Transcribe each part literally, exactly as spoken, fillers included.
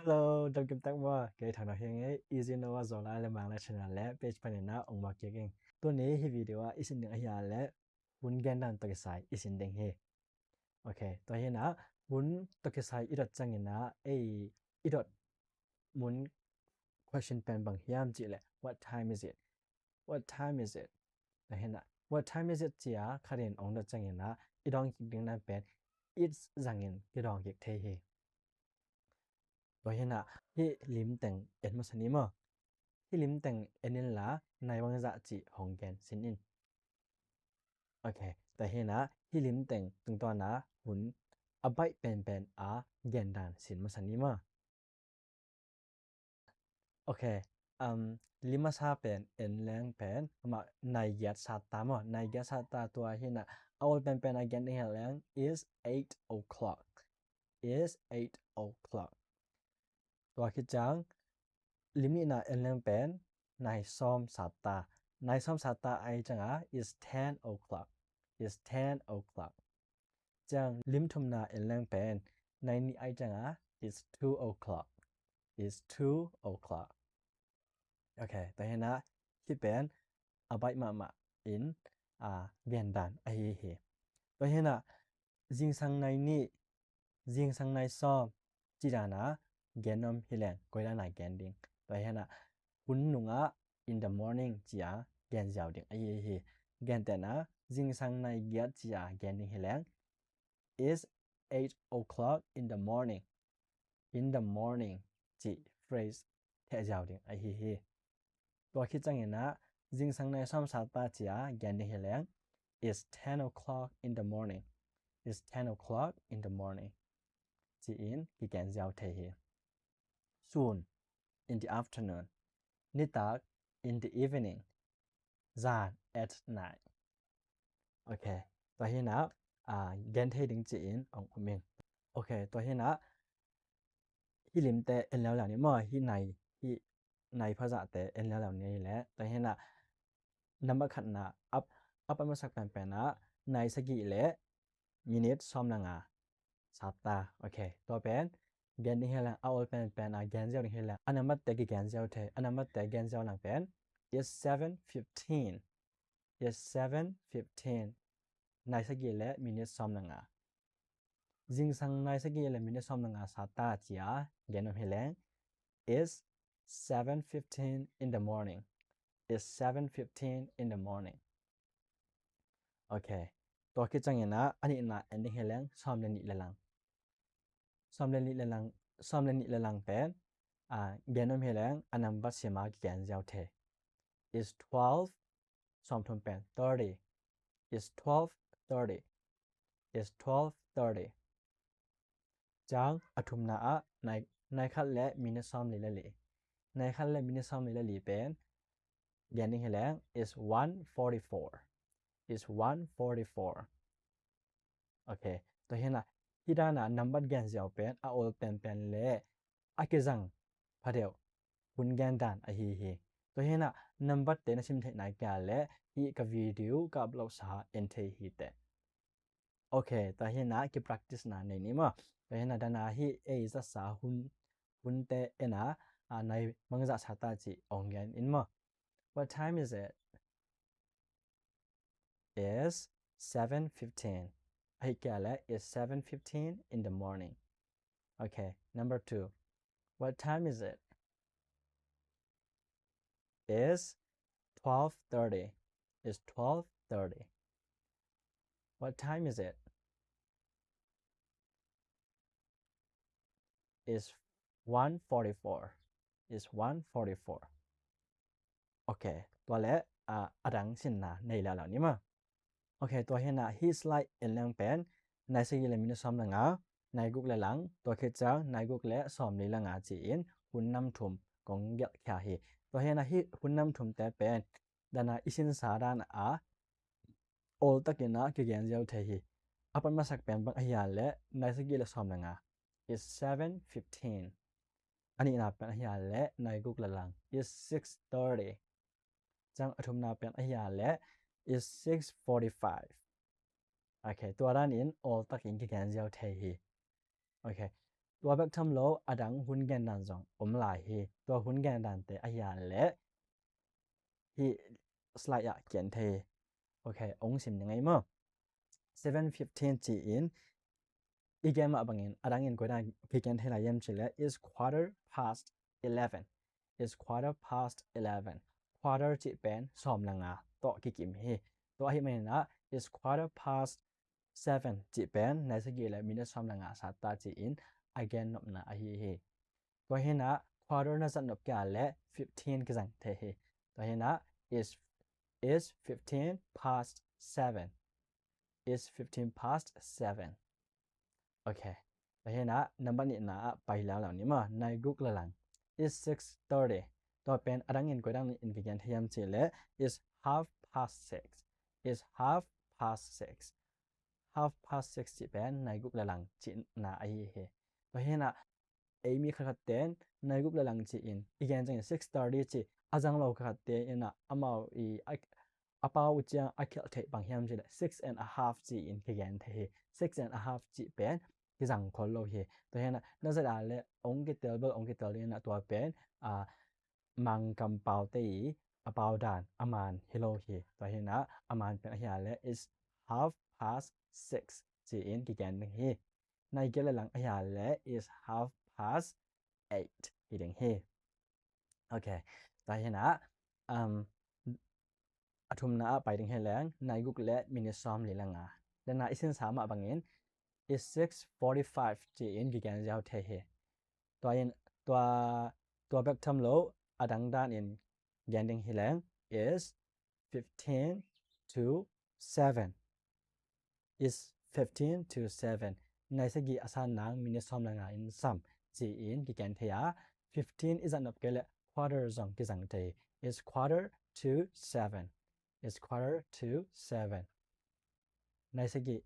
Hello, dam kim tak maw? Kei Thang Nau hi ing ei. Easy Noah Zola le Mang le channel le page panin ah ong muak kik ing. Tuni hih video ah i sin ding ahih leh hun gendan tawh kisai i sin ding hi. Ok, tua hi nah hun tawh kisai i dot ciangin ah ei i dot mun question pen bang hiam cih leh what time is it? What time is it? Tua hi nah what time is it ci-a khat in ong dot ciangin ah i dawng kik ding dan pen it's zangin kidawng kik thei hi. Tua hi nah hih lim teng en masa ni maw? Hih lim teng en inla nai bangzah cih hong gen sin in. Ok, tua hi nah hih lim teng tungtawn ah hun a baih penpen a gendan sin masa ni maw? Ok, um, lim masa pen en leng pen amah nai giat sat ta maw? Nai giat sat ta. Tua hi nah a ol penpen a gen ding hi leng is eight o'clock. Is eight o'clock. Tua khit ciang lim nihna en leng pen nai sawm sat ta. Nai sawm sat ta ahih ciangah is ten o'clock. Is ten o'clock. Ciang lim thumna en leng pen nai nih ahih ciangah is two o'clock. Is two o'clock. Ok, tua hi nah hih pen a baih mahmah in a gendan ahi hi. Tua hi nah zingsang nai nih, zingsang nai sawm cih dan a gen om hi leng koi dan a gen ding? Tua hi nah hun nungah in the morning ci-a gen ziau ding ahi hi. Gentehna zingsang nai giat ci-a gen ding hi leng is eight o'clock in the morning. In the morning cih phrase theh ziau ding ahi hi. Tua khit ciangin ah zingsang nai sawm sat ta ci-a gen ding hi leng is ten o'clock in the morning. Is ten o'clock in the morning ci-in kigen ziau thei hi. Soon, in the afternoon. Nitak, in the evening. Zan, at night. Ok, tua hi nah a gen thei ding ci-in ong um ing. Ok, tua hi nah hih limte en leuleu ni maw? Hih nai, hih nai phazahte en leuleu ni leh tua hi nah nambat khatna a, a pat masak penpen ah nai sagih le minit sawm le nga sat ta. Ok, tua pen gen ding hi leng a ol penpen a gen ziau ding hi leng a nambatte kigen ziau thei. A nambatte gen ziau leng pen is seven fifteen. Is seven fifteen. Nai sagih le minit sawm le nga. Zingsang nai sagih le minit sawm le nga sat ta ci-a gen om hi leng is seven fifteen in the morning. Is seven fifteen in the morning. Ok, tua khit ciangin ah a nihna en ding hi leng sawm le nih le lang. Sawm le nih le lang, sawm le nih le lang pen a gen om hi leng a nambat sim a kigen ziau thei. Is twelve, sawm thum pen thirty. Is twelve thirty. Is twelve thirty. Ciang a thumna ah nai, nai khat le minit sawm li le li. Nai khat le minit sawm li le li pen gen ding hi leng is one forty-four. Is one forty-four. Ok, tua hi nah hih dan a nambat gen ziau pen a ol penpen le a kizang phadeuh hun gendan ahi hi. Tua hi nah nambatte na sim theih nai kia leh hih ka video ka upload sa en thei hi teh. Ok, tua hi nah kipractice na nei ni maw? Tua hi nah dan a hih ei zatsa hun, hunte en a, a nai bangzah sat ta cih ong gen in maw? What time is it? Is seven fifteen. Ahih kei leh is seven fifteen in the morning. Ok, number two. What time is it? Is twelve thirty. Is twelve thirty. What time is it? Is one forty-four. Is one forty-four. Ok, tua le a, a dang sinna nei leuleu ni maw? Ok, tua hi nah hih slide en leng pen nai sagih le minit sawm le nga, nai guk le lang, tua khit ciang nai guk le sawm li le nga ci-in hun nam thum kong gelh khia hi. Tua hi nah hih hun nam thumte pen dan a i sinsa dan a ol takin a kigen ziau thei hi. A pat masak pen bang ahih leh nai sagih le sawm le nga. Is seven fifteen. A nihna pen ahih leh nai guk le lang. Is six thirty. Ciang a thumna pen ahih leh is six forty-five. Ok, tua dan in ol takin kigen ziau thei hi. Ok. Tua bek tham lo a dang hun gendan zong om lai hi. Tua hun gendante ahi a leh hih slide ah kian thei. Ok, ong sim ni ngei maw? Seven fifteen ci-in i gen mah bangin a dangin koi dan kikian thei lai hiam ci leh, it's quarter past eleven. It's quarter past eleven. Quarter cih pen sawm le nga tawh kikim hi. Tua ahih manin ah it's quarter past seven cih pen nai sagih le minit sawm le nga sat ta ci-in a gen nopna ahi hi. Tua hi-in ah quarter na zat nop kei a leh fifteen kizang thei hi. Tua hi-in ah it's, it's fifteen past seven. It's fifteen past seven. Ok. Tua hi-in ah number nihna ah pai leuleu ni maw, nai guk le lang. It's six thirty. Tua pen a dangin koi dangin kigen thei hiam ci leh, it's half past six. It's half past six. Half past six cih pen nai guk le lang cihna ahi hi. Tua hi-in ah ei mi khatkhatte in nai guk le lang ci-in i gen ciangin six thirty ci, a zang lo khatkhatte in ah amau i a, a pau uh ciang a khialh theih bang hiam ci leh six and a half ci-in kigen thei hi. Six and a half cih pen kizang khol lo hi. Tua hi-in ah na zat a leh ong kitel bel ong kitel in ah tua pen a, Mangkam paute i a pau dan a man hi lo hi. Tua hi-in ah a man pen ahi a leh is half past six ci-in kigen ding hi. Nai giat le lang ahi a leh is half past eight hi ding hi. Ok. Tua hi-in ah, um, a thumna ah pai ding hi leng, nai guk le minit sawm li le nga. Tua hi-in ah i sinsa mah bangin is six forty-five ci-in kigen ziau thei hi. Tua in, tua, tua bek tham lo a dang danin gen ding hi leng, is fifteen to seven. Is fifteen to seven. Nai sagih a sat nang minit sawm le nga in sam ci-in kigen thei a, fifteen i zat nop kei leh quarter zong kizang thei. Is quarter to seven. Is quarter to seven. Nai sagih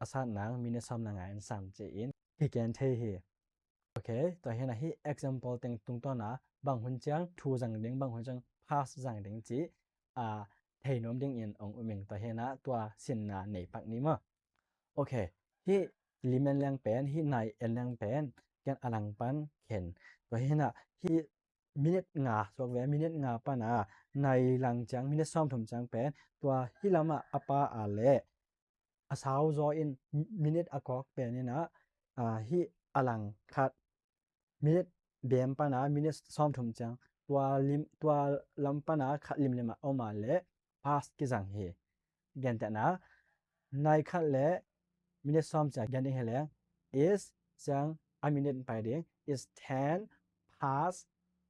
a sat nang minit sawm le nga in sam ci-in kigen thei hi. Ok, tua hi-in ah hih example teng tungtawn ah bang hun ciang two zang ding, bang hun ciang past zang ding cih a thei nuam dingin ong um ing. Tua hi-in ah tua sinna nei pak ni maw? Ok, hih lim en leng pen, hih nai en leng pen ken a lang pan khen. Tua hi-in ah hih minit nga suak ve, minit nga pan a nai lang ciang minit sawm thum ciang pen tua hih lam ah a pau a leh a sau zaw in minit a kawk pen in ah, a, hih a lang khat minit bem pan a minit sawm thum ciang tua lim, tua lam pan a khat limlim a om a leh past kizang hi. Gentehna, nai khat le minit sawm ciang gen ding hi leng, is ciang a minit pai ding, is ten past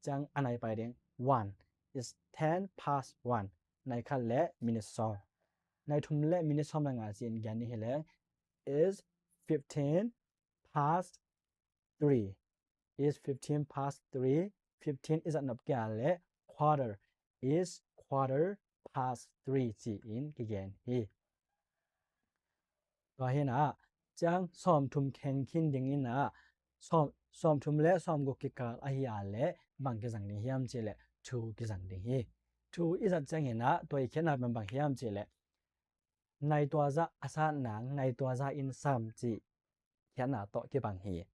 ciang a nai pai ding, one. Is ten past one. Nai khat le minit sawm. Nai thum le minit sawm le nga ci-in gen ding hi leng, is fifteen past three. Is fifteen past three. Fifteen i zat nop kei a leh quarter. Is quarter past three ci-in kigen hi. Tua hi-in ah ciang sawm thum kheng khin ding in ah sawm, sawm thum le sawm guk kikal ahi a leh bang kizang ding hiam ci leh two kizang ding hi. Two i zat ciangin ah tua i khiatna pen bang hiam ci leh nai tua zah a sat nang nai tua zah in sam cih khiatna tawh kibang hi.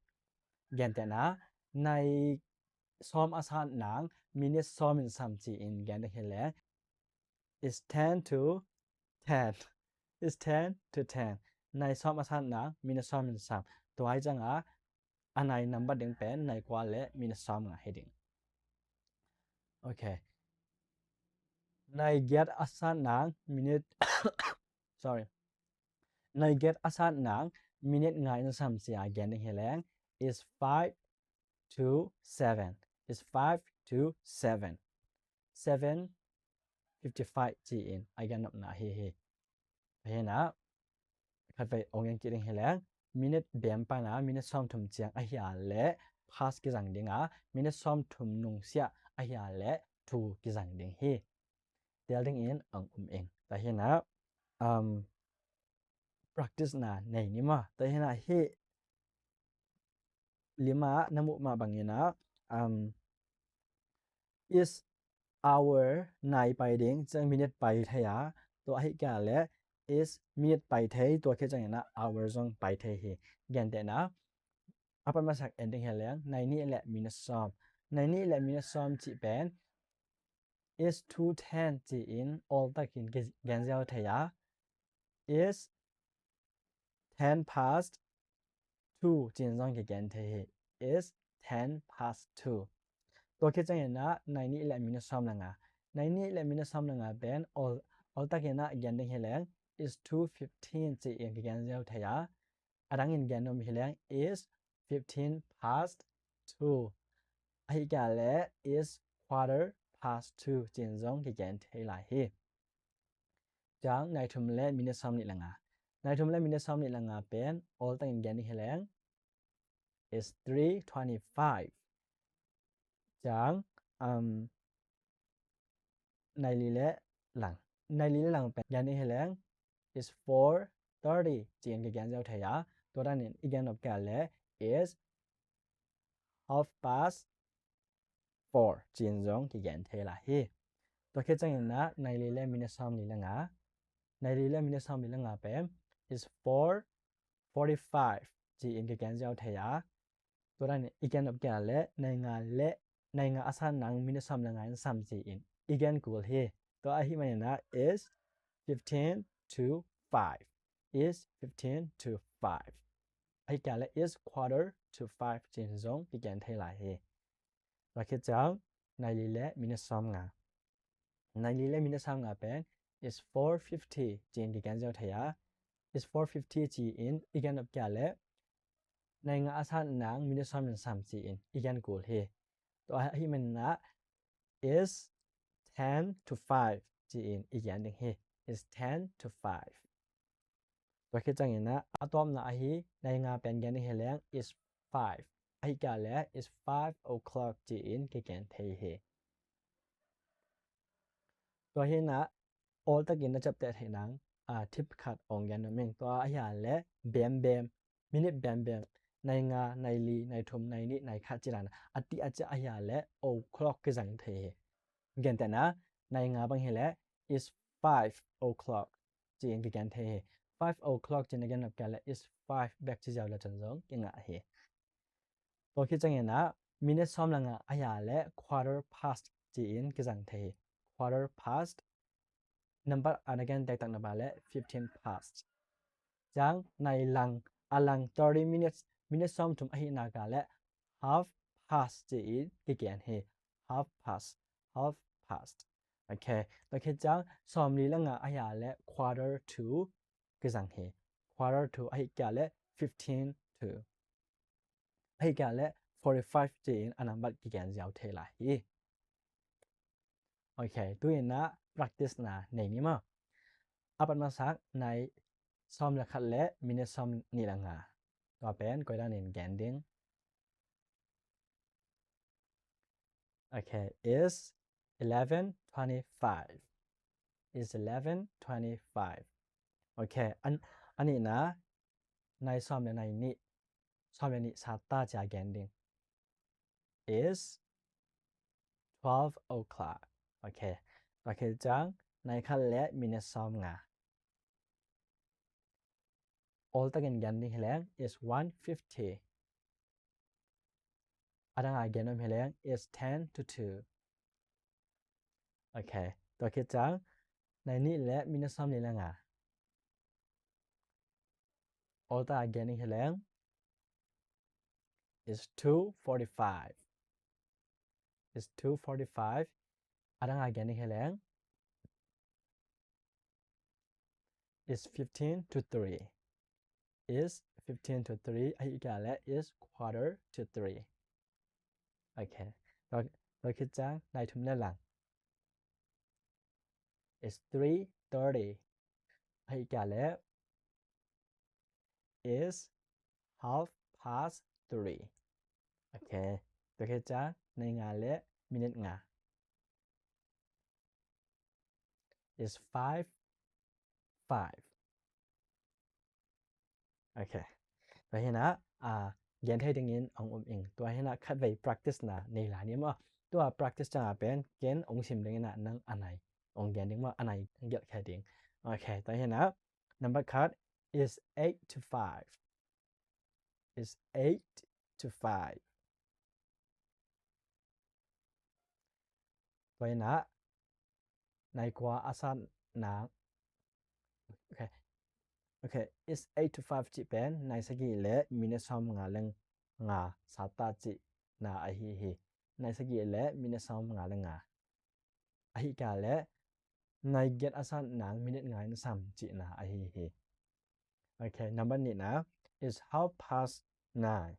Gentehna, nai sawm a sat nang minit sawm in sam ci-in gen ding hi leh, is ten to ten. Is ten to ten. Nai sawm a sat nang minit sawm in sam. Tua hi ciang a a nai nambat ding pen nai kua le minit sawm nga hi ding. Ok. Nai giat a sat nang minit, sorry. Nai giat a sat nang minit nga in sam ci-a gen ding hi leng, is five to seven. Is five to seven. Seven fifty-five ci-in a gen nopna ahi hi. Hi-in ah khatvei ong gen kik ding hi leng, minit bem pan a minit sawm thum ciang ahi a leh past kizang ding a, minit sawm thum nungsiah ahi a leh two kizang ding hi. Tel dingin ong um ing. Tua hi-in ah, um, practice na nei ni maw? Tua hi-in ah hih lim ah na muh mah bangin ah, um, is hour nai pai ding ciang minit pai thei a, tua ahih kei a leh is minit pai thei, tua khit ciangin ah hour zong pai thei hi. Gentehna, a pat masak en ding hi leng, nai nih le minit sawm. Nai nih le minit sawm cih pen is two ten ci-in awltakin gen ziau thei a, is ten past two ci-in zong kigen thei hi. Is ten past two. Tua khit ciangin ah nai nih le minit sawm le nga. Nai nih le minit sawm le nga pen awl, awltakin ah gen ding hi leng is two fifteen ci-in kigen ziau thei a. A dangin gen nuam hi leng is fifteen past two. Ahih kei leh is quarter past two ci-in zong kigen thei lai hi. Ciang nai thum le minit sawm nih le nga. Nai thum le minit sawm nih le nga pen awltakin gen ding hi leng is three twenty-five. Ciang, um, nai li le lang. Nai li le lang pen gen ding hi leng is four thirty ci-in kigen ziau thei a. Tua dangin i gen nop kei leh is half past four ci-in zong kigen thei lai hi. Tua khit ciangin ah nai li le minit sawm li le nga. Nai li le minit sawm li le nga pen is four forty-five ci-in kigen ziau thei a. Tua dangin i gen nop kei leh nai nga le, nai nga a sat nang minit sawm le nga in sam ci-in i gen kul hi. Tua ahih manin ah is fifteen to five. Is fifteen to five. Ahih kei leh is quarter to five ci-in zong kigen thei lai hi. Tua khit ciang nai li le minit sawm nga. Nai li le minit sawm nga pen is four fifty ci-in kigen ziau thei a. Is four fifty ci-in i gen nop kei leh nai nga a sat nang minit sawm in sam ci-in i gen kul hi. Tua ahih manin ah is ten to five ci-in i gen ding hi. Is ten to five. Tua khit ciangin ah a tawpna ahi nai nga pen gen ding hi leng is five. Ahih kei leh is five o'clock ci-in kigen thei hi. Tua hi-in ah awltakin na ciapteh theih nang a tip khat ong gen nuam ing. Tua ahih leh bembem, minit bembem, nai nga, nai li, nai thum, nai nih, nai khat ci dan a tih a ciah ahih leh o'clock kizang thei hi. Gentehna, nai nga bang hi leh is five o'clock ci-in kigen thei hi. Five o'clock ci-in na gen nop kei leh is five bek ci ziau le cun zong kingah hi. Tua khit ciangin ah minit sawm le nga ahih leh quarter past ci-in kizang thei hi. Quarter past. Number a na gen tektak na bang leh fifteen past. Ciang nai lang, a lang thirty minutes, minit sawm thum ahih nak leh half past ci-in kigen hi. Half past, half past. Okay. Tua khit ciang sawm li le nga ahih leh quarter to kizang hi. Quarter to ahih kei leh fifteen to. Ahih kei leh forty-five ci-in a nambat kigen ziau thei lai hi. Okay, tu-in ah practice na nei ni maw. A pat masak nai sawm le khat le minit sawm nih le nga. Tua pen koi danin gen ding. Okay, is eleven twenty-five. Is eleven twenty-five. Okay, an, a nihna nai sawm le nai nih, sawm le nih sat ta ci-a gen ding. Is twelve o'clock. Okay. Tua khit ciang nai khat le minit sawm nga. Awltakin gen ding hi leng is one fifty. A dang a gen om hi leng is ten to two. Okay. Tua khit ciang nai nih le minit sawm nih le nga. Awltak a gen ding hi leng is two forty-five. Is two forty-five. A dang a gen ding hi leng is fifteen to three. Is fifteen to three. Ahih kei leh is quarter to three. Okay. Tua khit ciang nai thum le lang is three thirty. Ahih kei leh is half past three. Okay. Tua khit ciang nai nga le minit nga is five five. Okay. Tua hi-in ah, a, gen thei dingin ong um ing. Tua hi-in ah khatvei practice na nei lai ni maw. Tua practice ciang a pen ken ong sim dingin ah nang a nai ong gen ding maw, a nai gelh khia ding. Okay. Tua hi-in ah number khat is eight to five. Is eight to five. Tua hi-in ah nai kua a sat nang, okay, okay, it's eight to five cih pen nai sagih le minute sawm nga le nga sat ta cihna ahi hi. Nai sagih le minute sawm nga le nga. Ahih kei leh nai giat a sat nang minute nga in sam cihna ahi hi. Okay, number nihna, it's half past nine.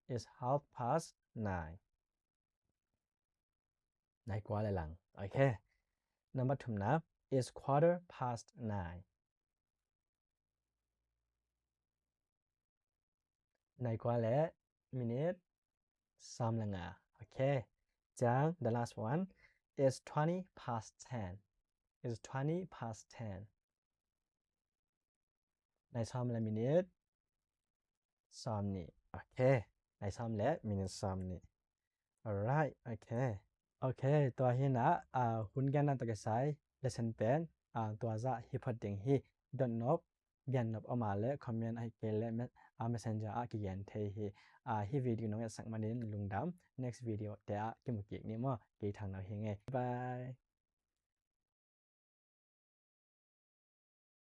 It's half past nine. Nai kua le lang. Okay. Number thumna, it's quarter past nine. Nai kua le minute sawm le nga. Okay. Ciang, the last one, it's twenty past ten. It's twenty past ten. Nai sawm le minute sawm nih. Okay. Nai sawm le minute sawm nih. Alright. Okay. Okay, tua hi-in ah, ah, hun genna tawh kisai lesson pen, ah, tua zah hi phot ding hi. Dotnop, gennop om a leh comment ahih kei leh me-, ah, messenger ah kigen thei hi. Ah, hih video nong etsak manin lungdam. Next video te ah kimu kik ni maw. Kei Thang Nau hi ing ei. Bye.